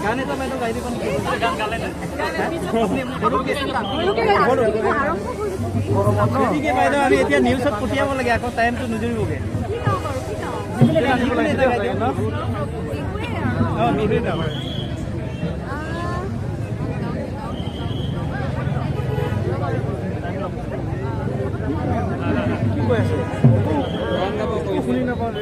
গান এটা বাইদেউ গাই দিব নেকি? গান গালে বাইদেউ, আমি এতিয়া নিউজত পঠিয়াব লাগে, আকৌ টাইমটো নুজুৰিবগে। কি কৈ আছে শুনি নাপাওঁ।